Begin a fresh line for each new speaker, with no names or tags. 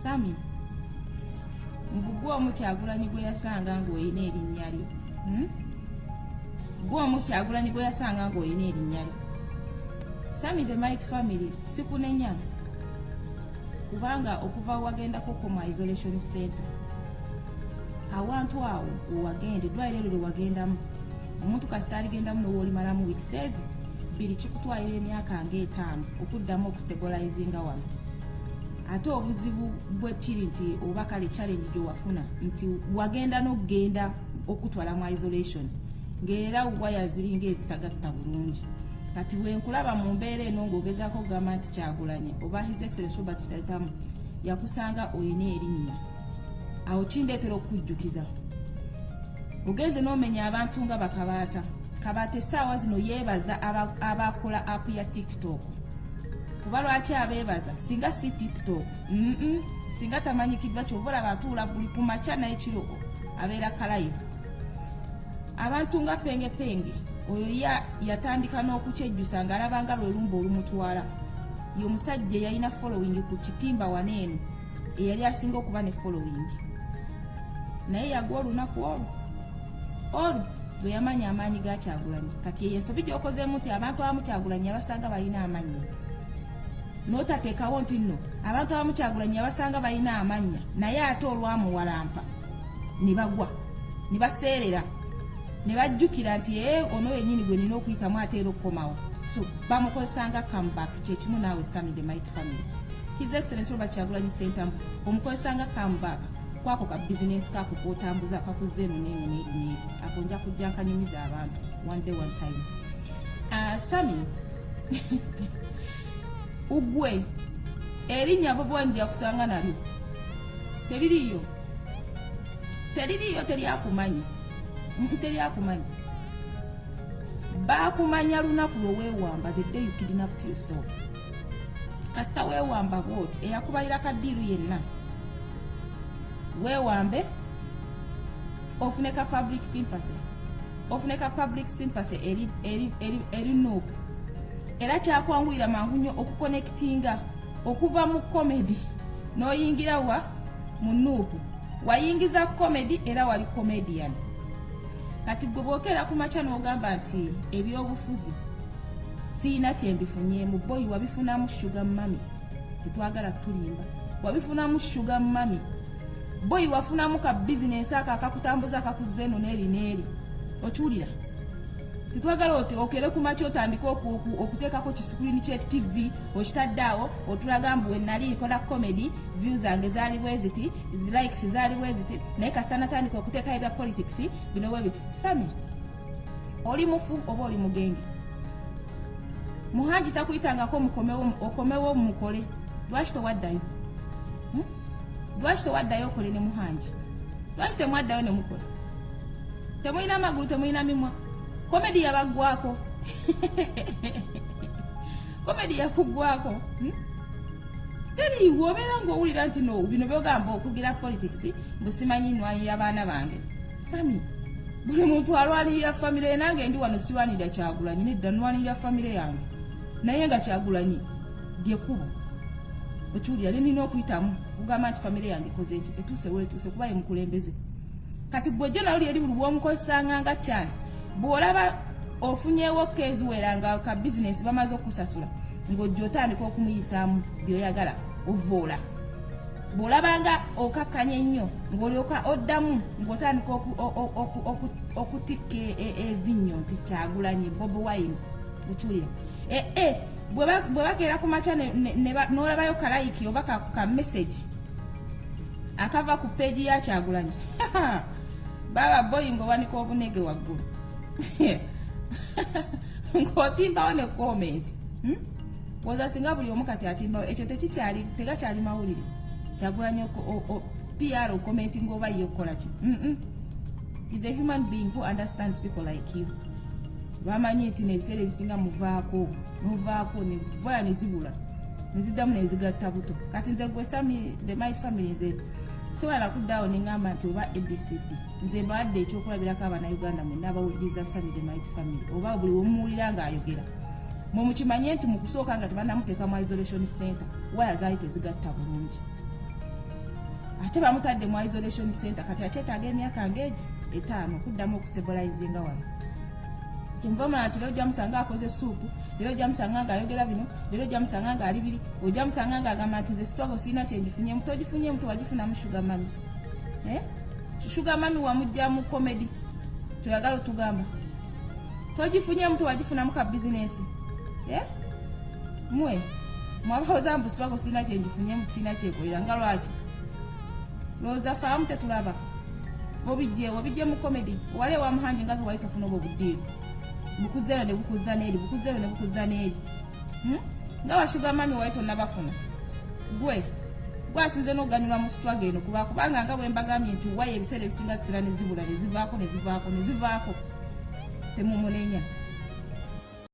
Sami, mbu gwe omu Kyagulanyi gwe yasanga ng'olina erinnya lyo, Gwe omu Kyagulanyi gwe yasanga ng'olina erinnya lyo. Sami the Might Family, sikunenya, kubanga okuva wagendako ko mu isolation center, awantu awo wewagenda, eddwaliro eryo lyewagendamu, omuntu kasita aligendamu nowolimalamu weeks ezi 2, kikutwalira emyaka nga 5 okuddamu okustabilizinga wano. Ate obuzibu bwekiri nti oba kale challenge gyewafuna nti wagenda n'okugenda okutwala mu isolation ng'era waya ziringa ezitagatta bulungi. Kati bwenkulaba mu mbeera eno ng'ogezaako okugamba nti Kyagulanyi oba His Excellence Robert Ssentamu yakusanga olina erinnya, awo kindeetera okukujjukiza ogenze n'omenya abantu nga bakabaata. Kabaata essaawa zino yeebaza abakola app ya TikTok. Kuba lwaki abeebaza? Singa si TikTok, singa tamanyikiddwa. Kyova olaba atuula buli ku makya n'ekiro abeera ka live. Abantu nga Penge Penge oyo yatandika n'okukyejjusa ng'alaba nga lwe lumba olumutwala. Ye omusajja eyalina following ku kitimba wano eno, eyali asinga okuba ne following, naye yagwa olunaku olwo olwo lwe yamanya amaanyi ga Kyagulanyi. Kati eyo ensobi gy'okozeemu nti abantu abamu Kyagulanyi abasanga balina amannya, n'otateekawo nti nno abantu abamu Kyagulanyi abasanga balina amannya, naye ate olwamuwalampa ne bagwa ne baseerera ne bajjukira nti ee, ono yennyini gwe nina okuyitamu ate era okukomawo. So bamukozesanga comeback. Kyekimu naawe Sami the Might Family, His Excellence Robert Kyagulanyi Ssentamu omukozesanga comeback kwako ka bizinensi kako kotambuza kakuzza eno neeno neeri neeri. Ako nja kujja nkanyumiza abantu one day, one time. Sami, ugwe erinnya Bobi Wine lyakusanga nalyo teririyo, teririyo, teryakumanyi, teryakumanyi. Bakumanya lunaku lwe weewamba, the day you kidnapped yourself. Kasita weewamba bwoti, eyakubalira ka deal yenna, weewambe ofune ka public sympathy, ofune ka public sympathy eri NUP. Era kyakwanguyira mangu nnyo okuconnectinga okuva mu comedy n'oyingira wa mu NUP. Wayingiza comedy era wali comedian. Kati gwe bwokeera ku makya n'ogamba nti ebyobufuzi siina kyembifunyeemu, boy, wabifunamu sugar mummy. Tetwagala tulimba, wabifunamu sugar mummy, boy. Wafunamu ka bizinensi ako akakutambuza akakuzza eno n'eri n'eri. Okiwulira? Tetwagala oti okere ku makya otandike okuteekako kiscreen kye TV okitadde awo otulaga mbu wenali nkola comedy, views zange zaali bwe ziti, likes zaali bwe ziti, naye kasita natandika okuteekayo ebya politics bino bwe biti. Sami, oli mufu oba oli mugenge? Muhangi takuyitangako mukomewo, okomewo mukole? Lwaki towaddayo? Lwaki towaddayo okole ne Muhangi? Lwaki temwaddayo ne mukola? Temulina magulu, temulina mimwa. Comedy yabaggwako, comedy yakuggwako, Teriiwo obeera ng'owulira nti no bino byogamba okugira politics mbu simanyi nwanirira baana bange. Sami, buli muntu alwanirira famire. Nange ndi wano sirwanirira Kyagulanyi, nedda, nwanirira famire yange, naye nga Kyagulanyi lyekkubo. Okiwulira? Lenina okuyitamu kugamba nti famire yange ekoze eki, etuuse weetuuse kuba ye mukulembeze. Kati gwe jjo nalo lyeri buli bwomukozesanga nga chance, bw'olaba ofunyeewo keziwera nga ka bizinesi bamaze okusasula, ng'ojja otandika okumuyisaamu byoyagala ovoola. Bw'olabanga okakkanya ennyo, ng'olyoka oddamu ng'otandika okutikka ezinnyo nti Kyagulanyi, Bobi Wine. Okiwulira? Ee, bwe bakeera ku makya n'olabayo ka like oba ka message akava ku page ya Kyagulanyi, baba boyi, ng'owanika obunege waggulu ng'otimbawo ne comment, Woza singa buli omu kati atimbawo ekyo, tekikyali, tegakyali mawulire. Kyagulanyi PR ocommenting oba ye okukola ki? Is a human being who understands people like you. Bamanyi nti nebiseera ebisinga muvaako, muvaako nevoya nezibula neziddamu nezigatta buto. Kati nze gwe Sami the My Family, nze sobola kuddaawo neŋŋamba nti oba ABCD. Nze mbawadde ekyokulabirako Abanauganda mwenna abawuliriza Sami the Might Family, oba buli wemuwulira ng'ayogera, mwe mukimanye nti mu kusooka nga tebanamuteeka mu isolation center, waya zaali tezigatta bulungi. Ate bamutadde mu isolation center, kati akyetaaga emyaka ng'egi 5 okuddamu okustabilizinga wano. Kyenva mulaba nti leero ojja musanga akoze suupu, leero ojja musanga ng'ayogera bino, leero ojja musanga ng'ali biri, ojja musanga ng'agamba nti nze struggle sirina kyengifunyemu. Togifunyemu, tewagifunamu sugar mummy. Eh? Sugar mummy wamujja mu comedy, toyagala otugamba togifunyemu, tewagifunamu ka bizinesi. Eh? Mwe mwabawoza mbu struggle sirina kyengifunyemu, sirina kyekolera, nga lwaki lowooza faamu tetulaba obijje obijje mu comedy? Wali ewa Muhangi nga wali tofuna obwo budiiru, bukuzza eno ne bukuzza n'eri, bukuzza eno ne bukuzza n'eri. Nga ba sugar mummy wali tonnabafuna. Gwe gwasinze n'okuganyulwa mu struggle eno, kuba kubanga nga bwe mbagambye nti wayo ebiseera ebisinga zitera ne zibula, ne zivaako, ne zivaako, ne zivaako. Temumunenya.